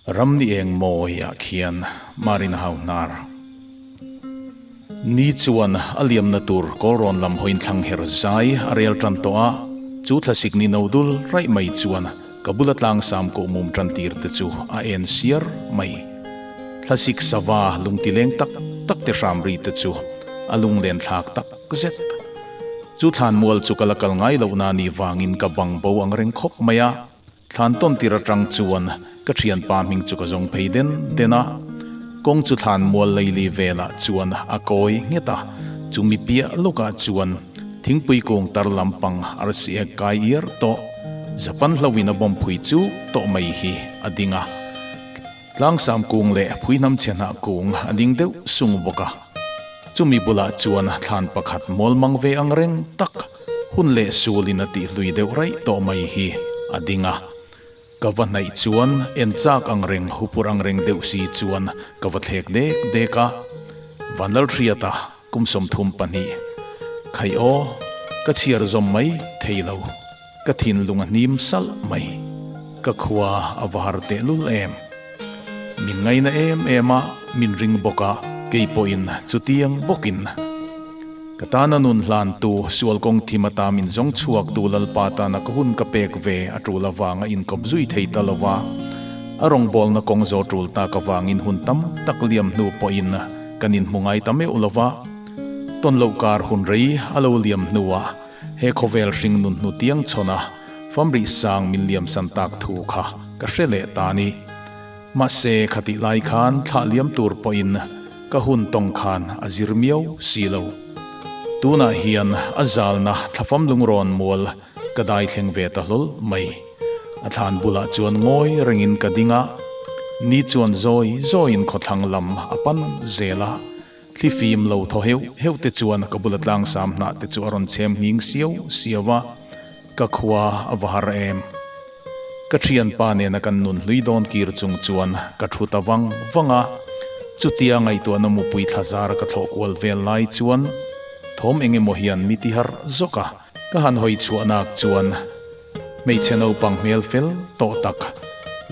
Ram ni eng mawi ah khian Marina hau hnar. Ni chuan a liamna tur Kawlrawn lam hawiin thlang her zai a rel tan tawh a, chu thlasik ni no dul raih mai chuan ka bula tlangsam koh mum tan tir te chu a en siar mai. Thlasik sava lungtileng tak tak te hram ri te chu a lunglen thlak tak zet. Chu thlanmual chu ka la kal ngai lohna ni vangin ka bang bo ang reng khawp mai a. Thlan tawn tir atang chuan ka thianpa hming chu ka zawng phei den den a, kawng chu thlan mual leili velah chuan a kawi nghet a, chumi piah lawkah chuan thingpui kung tar lampang arsi ek kai iar tawh Japan hlauhin a bawm phui chuk tawh mai hi a ding a. Tlangsam kung leh phuihnam chhe hnah kung a ding deuh sung bawk a, chumi bulah chuan thlan pakhat mawl mang ve ang reng tak hun leh sulin a tihhlui deuh raih tawh mai hi a ding a. Ka va hnaih chuan en chak ang reng hupur ang reng deuh si chuan ka va thlek dek dek a, Vanlalhriata kum 32 Khai aw, ka chhiar zawm mai thei lo. Ka thinlung a hnim salh mai. Ka khua a va har tehlul em. Min ngaina em em a, min ring bawk a, kei pawhin chutiang bawkin. Ka tana nun hlantu, sual kawng thim ata min zawng chhuaktu Lalpa tana ka hun ka pek ve a tul avanga inkawp zui thei ta lo va, a rawngbawlna kawng zawh tul tak avangin hun tam tak liam hnu pawhin kan inhmu ngai ta meuh lo va. Tawn loh kar hun rei a lo liam hnuah He khawvel hring nun hnu tiang chhawn a, famrih sang min liam san tak thu kha ka hre leh ta ni. Mahse, khatih lai khan thlah liam tur pawhin ka hun tawng khan a zir miau si lo. Tunah hian a zalna thlafam lungrawn mual ka dai thleng ve ta hlawl mai. A thlan bulah chuan ngawi rengin ka ding a, ni chuan zawi zawiin khawthlang lam a pan zel a. Thli fim lo thaw heuh heuh te chuan ka bula tlangsam hnah te chu a rawn chhem nghing siau siau a, ka khua a va har em. Ka thianpa nena kan nun hlui dawn kir chung chuan ka thu ta vang vang a, chutia ngaihtuahna mupui thla zar ka thlawh kual vel lai chuan thawm eng emaw hian mi ti harh zawk a, ka han hawi chhuah nak chuan Hmeichhe naupang hmel fel tawh tak,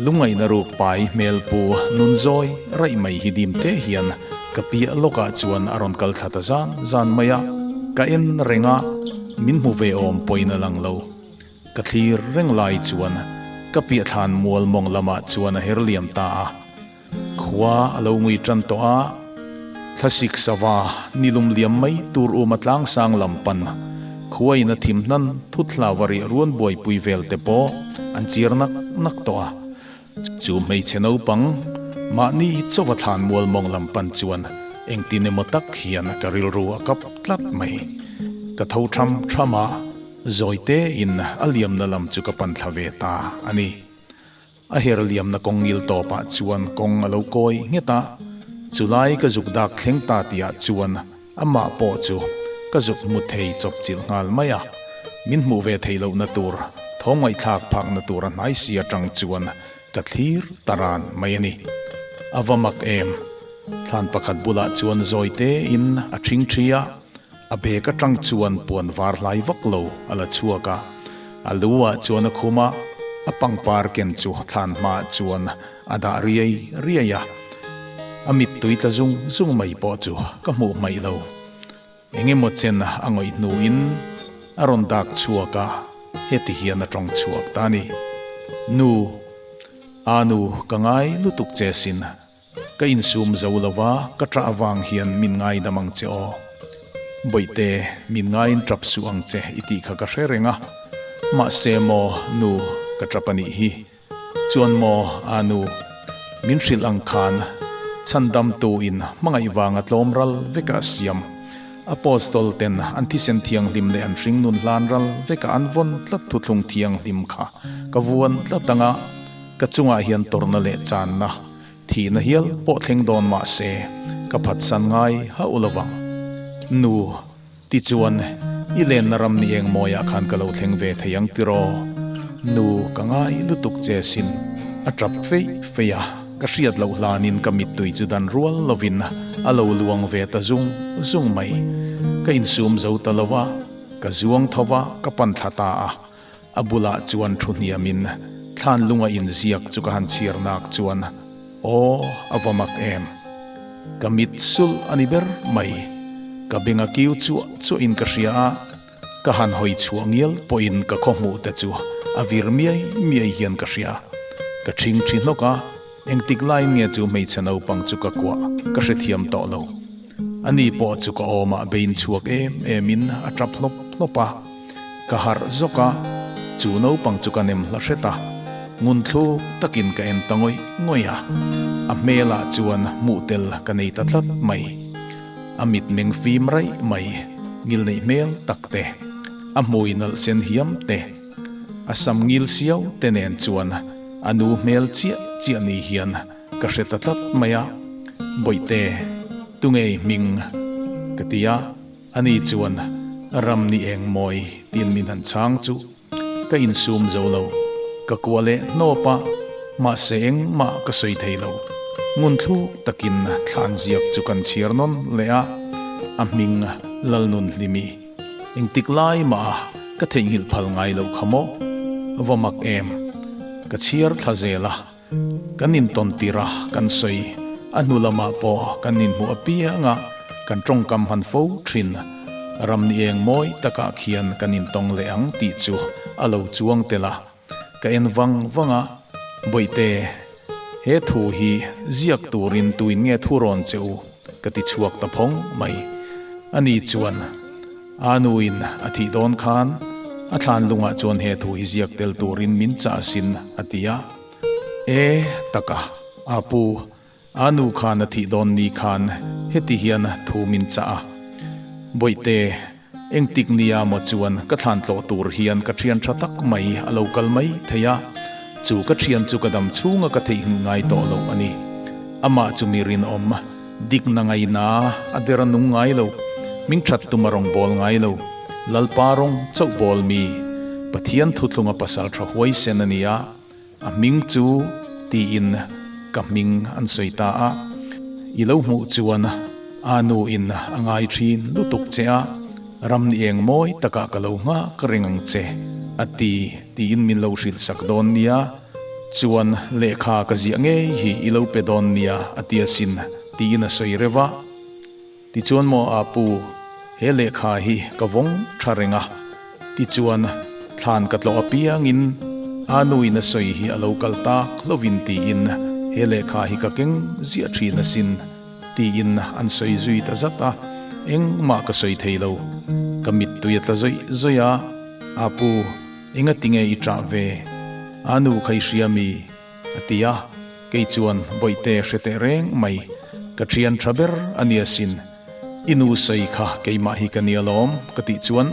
lungngaihna ruk pai hmel pu nun zawi raih mai hi dim te hian ka piah lawkah chuan a rawn kal thla ta zan zan mai a, ka en reng a, min hmu ve awm pawhin a lang lo. Ka thlir reng lai chuan ka piah thlan mual mawng lamah chuan a her liam ta a. Khua a lo ngui tan tawh a, thlasik sava nilum liam mai tur uma tlangsang lam pan khuain a thim hnan thut hlau a riah ruan buaipui vel te pawh an chir nak nak tawh a. Chu hmeichhe naupang mahni chawa thlan mual mawng lam pan chuan engtin emaw tak hian ka rilru a kap tlat mai. Ka tho tham tham a, zawi tein a liamna lam chu ka pan thla ve ta a ni. A her liamna kawng ngil tawpah chuan kawng a lo kawi nghet a, chulai ka zuk dak thleng ta tihah chuan amah pawh chu ka zuk hmu thei chawp chilh nghal mai a, min hmuh ve theih lohna tur, thawm ngaihthlak phakna tur a hnai si atang chuan ka thlir ta ran mai a ni. A va mak em? Thlan pakhat bulah chuan zawi tein a ṭhing ṭhi a, a bag atang chuan puan var hlai vak lo a la chhuak a, a lu ah chuan a khum a, a pangpar ken chu thlan hmaah chuan a dah riai riai a, a mittui tla zung zung mai pawh chu ka hmuh hmaih lo. Eng emaw chen a ngawih hnuin a rawn dak chhuak a, heti hian a tawng chhuak ta a ni. Nu, aa nu ka ngai lutuk che sin. Ka insum zo lo va, ka ṭah avang hian min ngaidam ang che aw. Bawihte, min ngaiin ṭap suh ang che i tih kha ka hre reng a. Mahse maw, nu, ka ṭap a nih hi. Chuan maw, aa nu, min hrilh ang khan chhandamtuin hmangaih vanga tlawm ral vekah siam. Apostol ten an thisen thianghlim leh an hringnun hlan ral vekah an vawn tlat thuthlung thianghlim kha ka vuan tlat ang a, ka chungah hian tawrhna leh channa Thihna hial pawh thleng dawn mah se, ka phatsan ngai hauh lo vang. Nu, tichuan, i lenna ram ni eng mawiah khan ka lo thleng ve thei ang tiraw? Nu, ka ngai lutuk che sin. A tap feih feih a, ka hriat loh hlanin ka mittui chu dan rual lovin a lo luang ve ta zung zung mai. Ka insum zo ta lo a, ka zuang tho va, ka pan thla ta a. A bulah chuan thu hniamin thlan lunga inziak chu ka han chhiar nak chuan. Aw, a va mak em. Ka mit sulh a ni ber mai. Ka beng a kiu chuah chuahin ka hria a, ka han hawi chhuah ngial pawhin ka khaw hmuh te chu a vir miai miai hian ka hria. Ka ṭhing ṭhi hnawk a, engtik laiin nge chu hmeichhe naupang chu ka kuah ka hrethiam tawh lo. Ani pawh chu ka awmah bein chhuak em emin a ṭap hlawp hlawp a. Ka harh zawk a, chu naupang chu ka nem hla hret a, ngun thluk takin ka en ta ngawih ngawih a, a hmelah chuan hmuh tel ka nei ta tlat mai. A mitmeng fim raih mai, ngilneih hmel tak te, a hmui nalh sen hiam te, a sam ngil siau te nen chuan a nu hmel chiah chiah ni hian ka hre ta tlat mai a, Bawihte, tungei hming? ka ti a. Ani chuan ram ni eng mawi tiin min han chhang chu ka insum zo lo. Ka kua leh hnawp a, mahse engmah ka sawi thei lo. Ngun thluk takin thlan ziak chu kan chhiar nawn leh a, a hming Lalnunhlimi. Engtik lai mah a ka theihnghilh phal ngai loh kha maw? Va mak em? Ka chhiar thla zel a. Kan intawn tirh a kan sawi, a hnu lamah pawh kan inhmuh apiang a kan tawngkam han fo thin. Ram ni eng mawi takah khian kan intawng leh ang tih chu a lo chuang tel a. Ka en vang vang a, Bawihte, he thu hi ziak turin tuin nge thu rawn che u? ka ti chhuak ta phawng mai. Ani chuan. A nuin a thih dawn khan a thlan lungah chuan he thu hi ziak tel turin min chah sin a ti a. E taka, a pu, a nu khan a thih dawn ni khan heti hian thu min chah a. Bawihte, engtik nia maw chuan ka thlan tlawh tur hian ka thian tha tak mai a lo kal mai thei a, chu ka thian chu ka dam chhunga ka theihnghilh ngai tawh loh a ni. Amah chu mi rinawm. Dikna ngaina a der a nung ngai lo, hming that tum a rawn bawl ngai lo, Lalpa rawng chauh bawl mi, Pathian thuthlunga pasal tha huaisen a ni a, a hming chu tiin ka hming an sawi ta a, i lo hmuh chuan a nu in a ngai thin lutuk che a, ram ni eng mawi takah ka lo nghak reng ang che a ti tiin min lo hrilh sak dawn nia. Chuan lehkha ka ziah ngei hi i lo pe dawn nia a ti asin tiin a sawi reuh a. Tichuan maw a pu, he lehkha hi ka vawng tha reng a. Tichuan thlan ka tlawh apiangin a nuin a sawi hi a lo kal tak hlovin tiin he lehkha hi ka keng ziah thin asin tiin an sawi zui ta zat a. Engmah ka sawi thei lo. Ka mittui a tla zawih zawih a, a pu. Engatinge i ṭah ve? A nu kha i hria mi? a ti a, kei chuan Bawihte hre teh reng mai, ka ṭhian ṭha ber a ni asin. I nu sawi kha keimah hi ka ni alawm ka tih chuan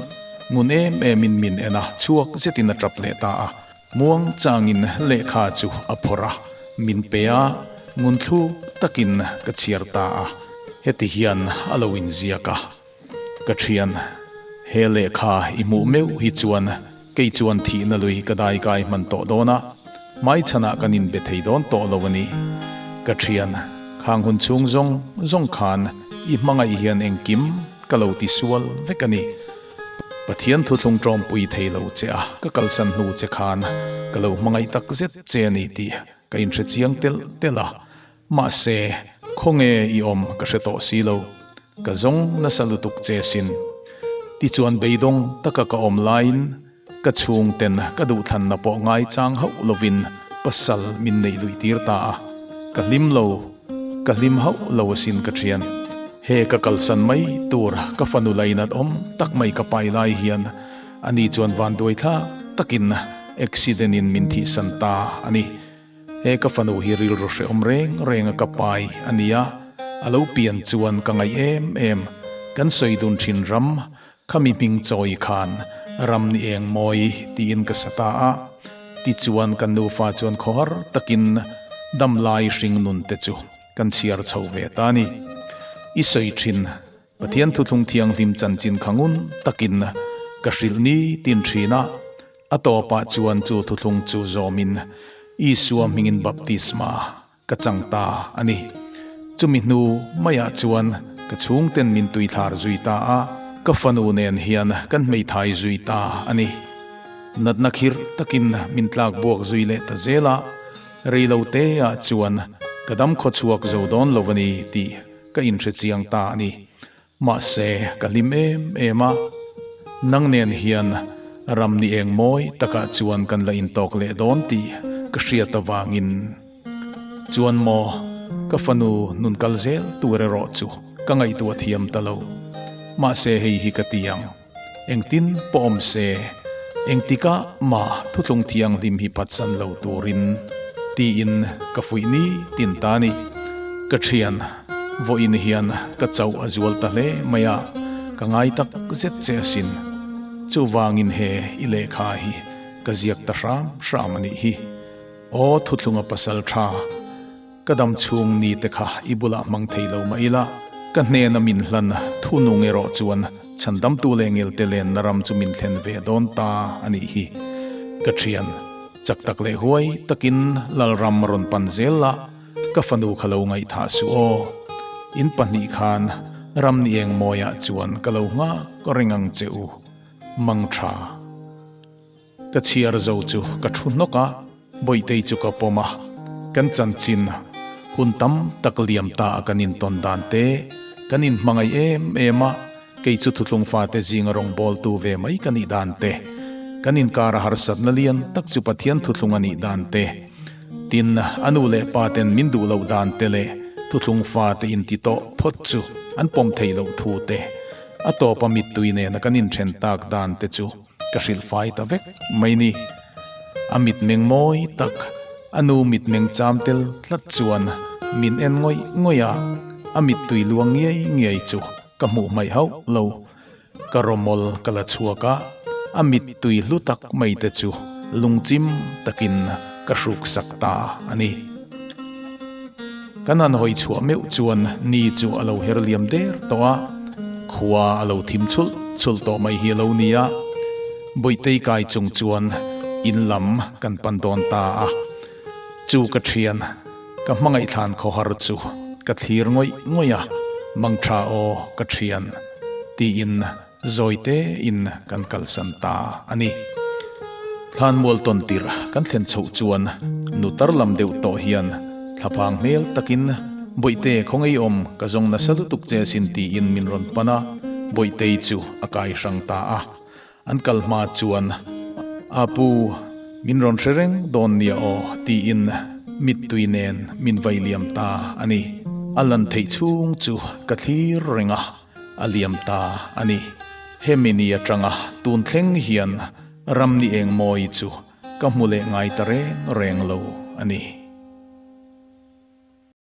ngun em emin min en a, chhuak zetin a ṭap leh ta a. Muang changin lehkha chu a phawrh a, min pe a, ngun thluk takin ka chhiar ta a, heti hian a lo inziak a. Ka thian, he lehkha i hmuh meuh hi chuan kei chuan thihna lui ka dai kai hman tawh dawn a, hmaichhanah kan inbe thei dawn tawh lo a ni. Ka thian, khang hun chhung zawng zawng khan i hmangaih hian engkim ka lo ti sual vek a ni. Pathian thuthlung tawmpui thei lo che a, ka kalsan hnu che khan ka lo hmangaih tak zet che a ni tih ka inhre chiang telh telh a. Mahse, khawnge i awm ka hre tawh si lo, ka zawng nasa lutuk che sin. Tichuan beidawng taka ka awm laiin ka chhungten ka duhthlanna pawh ngaichang hauh lovin pasal min neih luih tir ta a, ka hlim lo, ka hlim hauh lo asin ka thian. He ka kalsan mai tur ka fanu lainat awm tak mai ka pai lai hian ani chuan vanduai thlak takin accident in min thihsan ta a ni. He ka fanu hi rilru hrehawm reng reng a ka pai a nia, a lo pian chuan ka ngaih em em. Kan sawi dun thin ram, khami hming chawi khan ram ni eng mawi tiin ka sa ta a. Tichuan kan nufa chuan khawhar takin damlai hring nun te chu kan chhiar chho ve ta a ni. I sawi thin Pathian thuthlung thianghlim chanchin kha ngun takin ka hrilh ni tin thin a, a tawpah chuan chu thuthlung chu zawmin Isua hmingin baptisma ka chang ta a ni. Chumi hnu maiah chuan ka chhungten min tuithlar zui ta a, ka fanu nen hian kan hmeithai zui ta a ni. Natna khirh takin min tlakbuak zui leh ta zel a, Reiloteah chuan Ka dam khaw chhuak zo dawn lo a ni tih ka inhre chiang ta a ni. Mahse, ka hlim em em a. Nang nen hian ram ni eng mawi takah chuan kan la intawk leh dawn tih ka hriat avangin. Chuan maw, ka fanu nun kal zel tur erawh chu ka ngaihtuah thiam ta lo. Mahse hei hi ka ti ang. Engtin pawh awm se, engtikah mah thuthlung thianghlim hi phatsan lo turin tiin ka fuih ni tin ta a ni. Ka thian, vawiin hian ka chauh a zual ta hle mai a, ka ngai tak zet che asin. Chuvangin he i lehkha hi ka ziak ta hram hram a nih hi. Aw thuthlunga pasal tha, ka dam chhung ni te kha i bulah hmang thei lo mah ila, ka hnena min hlan thu nung erawh chuan chhandamtu leh ngelte lenna ram chu min thlen ve dawn ta a nih hi. Ka thian, chak tak leh huai takin Lalram rawn pan zel la, ka fanu kha lo ngaihthah suh aw. In pahnih khan ram ni eng mawiah chuan ka lo nghak reng ang che u, mang tha. Ka chhiar zo chu ka thu hnawk a, Bawihtei chu ka pawm a. Kan chanchin hun tam tak liam ta a kan intawn dan te, kan inhmangaih em em a, kei chu thuthlung fate zinga rawngbawltu ve mai ka nih dan te, kan inkara harsatna lian tak chu Pathian thuthlung a nih dan te, tin a nu leh pa ten min duh loh dan te leh thuthlung fate inti tawh phawt chu an pawm theih loh thu te, a tawpa mittui nena kan inthen tak dan te chu. Ka hrilh fai ta vek mai ni. A mitmeng mawi tak, a nu mitmeng cham tel tlat chuan min en ngawih ngawih a, a mittui luang ngiai ngiai chu ka hmuh hmaih hauh lo. Ka rawmawl ka la chhuak a, a mittui hlu tak mai te chu lungchim takin ka hruksak ta a ni. Kan han hawi chhuah meuh chuan ni chu a lo her liam der tawh a, khua a lo thim chhulh chhulh tawh mai hi a lo ni a. Bawihtei kai chung chuan in lam kan pan dawn ta a, chu ka thian ka hmangaih thlan khawhar chu ka thlir ngawih ngawih a, Mangtha aw ka thian tiin Zawi tein kan kalsan ta a ni. Thlanmual tawn tirh kan thlen chhoh chuan nu tar lam deuh tawh hian thlaphang hmel takin Bawihte khawngaih awm ka zawng nasa lutuk che asin tiin min rawn pan a, Bawihtei chu a kai hrang ta a. An kal hma chuan A pu, min rawn hre reng dawn nia aw tiin mittui nen min vai liam ta a ni. A lan theih chhung chu ka thlir reng a. A liam ta a ni. Hemi ni atanga tun thleng hian ram ni eng mawi chu ka hmu leh ngai ta reng reng lo a ni.